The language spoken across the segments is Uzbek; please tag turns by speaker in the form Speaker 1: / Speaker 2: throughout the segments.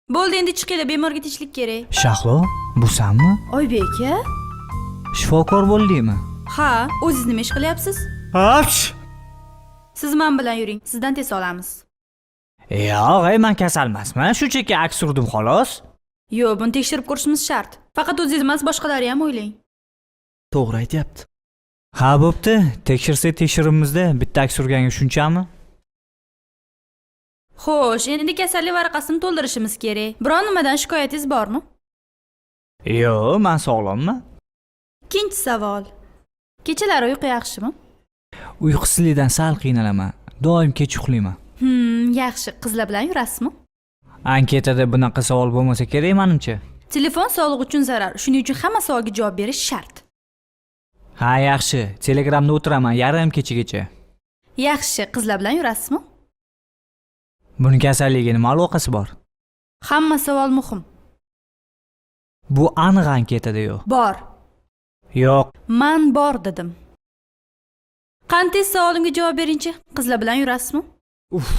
Speaker 1: Bo'ldi, endi chiqinglar, bemorga tinchlik kerak.
Speaker 2: Shahlo, bu sanmi?
Speaker 1: Oybek aka?
Speaker 2: Shifokor bo'ldingmi?
Speaker 1: Ha, o'zingiz nima ish qilyapsiz?
Speaker 2: Hapsh!
Speaker 1: Siz men bilan yuring, sizdan test olamiz.
Speaker 2: Yo'q, men kasal emasman, shunchaki aks urdim xolos.
Speaker 1: Yo'q, buni tekshirib ko'rishimiz shart. Faqat o'zingiz emas, boshqalari ham o'ylang.
Speaker 3: To'g'ri aytyapti.
Speaker 2: Ha, bo'pti. Tekshirsak tekshiribmizda, bitta aks urganga shunchami?
Speaker 1: Xo'sh, endi kasallik varaqasini to'ldirishimiz kerak. Biron nimadan shikoyatingiz bormi?
Speaker 2: Yo'q, men sog'lomman.
Speaker 1: Ikkinchi savol. Kechalari uyqu yaxshimi?
Speaker 2: Uyqusizlikdan sal qiynalaman. Doim kech uxlayman.
Speaker 1: Yaxshi. Qizlar bilan yurasizmi?
Speaker 2: Anketada bunaqa savol bo'lmasa kerak menimcha.
Speaker 1: Telefon sog'liq uchun zarar. Shuning uchun hamma savolga javob berish shart.
Speaker 2: Ha, yaxshi. Telegramda o'tiraman yarim kechagacha.
Speaker 1: Yaxshi, qizlar bilan yurasizmi?
Speaker 2: Buni kasalligiga nima aloqasi bor?
Speaker 1: Hamma savol muhim.
Speaker 2: Bu aniq anketada yo'q.
Speaker 1: Bor.
Speaker 2: Yo'q.
Speaker 1: Man bor dedim. Qani tez savolimga javob beringchi. Qizlar bilan yurasizmi?
Speaker 2: Uff.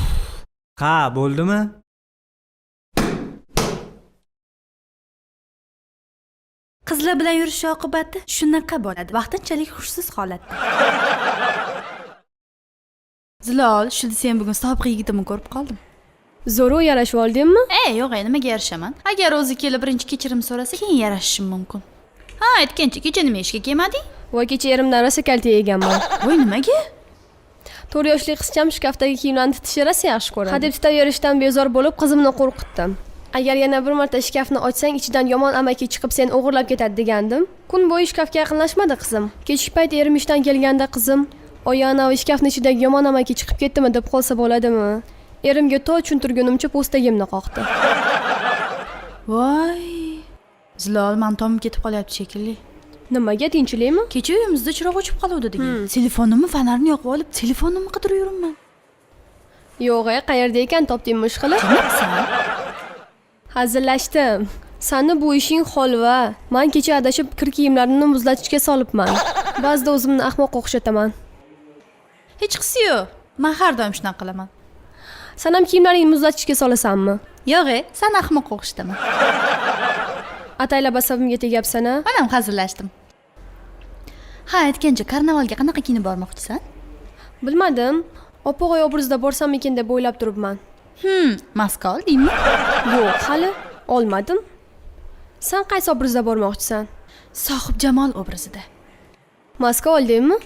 Speaker 2: Ha, bo'ldimi?
Speaker 1: Qizlar bilan yurish oqibati shunaqa bo'ladi. Vaqtinchalik hushsiz holatda. Zilol, shu sen bugun sobiq yigitimni ko'rib qoldim.
Speaker 4: Zo'ru yarashib oldingmi?
Speaker 1: Yo'q, nimaga yarashaman? Agar o'zi kelib birinchi kechirim so'rasa, keyin yarashishim mumkin. Ha, aytgancha, kecha nima ishga kelmading?
Speaker 4: Voy, kecha erimdan rosa kalta yeganman.
Speaker 1: Voy, nimaga?
Speaker 4: 4 yoshli qizcham shkafdagi kiyimlarni titishni rosa yaxshi ko'radi. Hadeb titaverishdan bezor bo'lib qizimni qo'rqitdim. Agar yana bir marta shkafni ochsang, ichidan yomon amaki chiqib seni o'g'irlab ketadi degandim. Kun bo'yi shkafga yaqinlashmadi qizim. Kechki payt erim ishdan kelganda qizim, "Oyi, anavi shkafni ichidagi yomon amaki chiqib ketdimi?" deb qolsa bo'ladimi? Erimga to tushuntirgunimcha po'stagimni qoqdi.
Speaker 1: Voy, Zilol, men tomim ketib qolyapti shekilli.
Speaker 4: Nimaga, tinchlikmi?
Speaker 1: Kecha uyimizda chiroq o'chib qoluvdi degan. Telefonimni fonarini yoqib olib, telefonimni qidirib yuribman.
Speaker 4: Yo'q, qayerda ekan, topdingmi ishqilib?
Speaker 1: Kimsan?
Speaker 4: Hazillashdim. Sani bu ishing holva. Men kecha adashib kir kiyimlarimni muzlatgichga solibman. Ba'zida o'zimni ahmoqqa o'xshataman.
Speaker 1: Hech qisi yo'q. Men har doim shunaqa qilaman.
Speaker 4: San ham kiyimlaringni muzlatgichga solasanmi?
Speaker 1: Yo'q, san ahmoqqa o'xshataman.
Speaker 4: Ataylab asabimga tegyapsan-a?
Speaker 1: Men ham hazillashdim. Ha, aytgancha, karnavalga qanaqa kiyinib bormoqchisan?
Speaker 4: Bilmadim. Opog'oy obrazda borsammikin deb o'ylab turibman.
Speaker 1: Maska oldingmi?
Speaker 4: Yo'q, hali olmadim. Sen qaysi obrazda bormoqchisan?
Speaker 1: Sohibjamol obrazida.
Speaker 4: Maska oldingmi?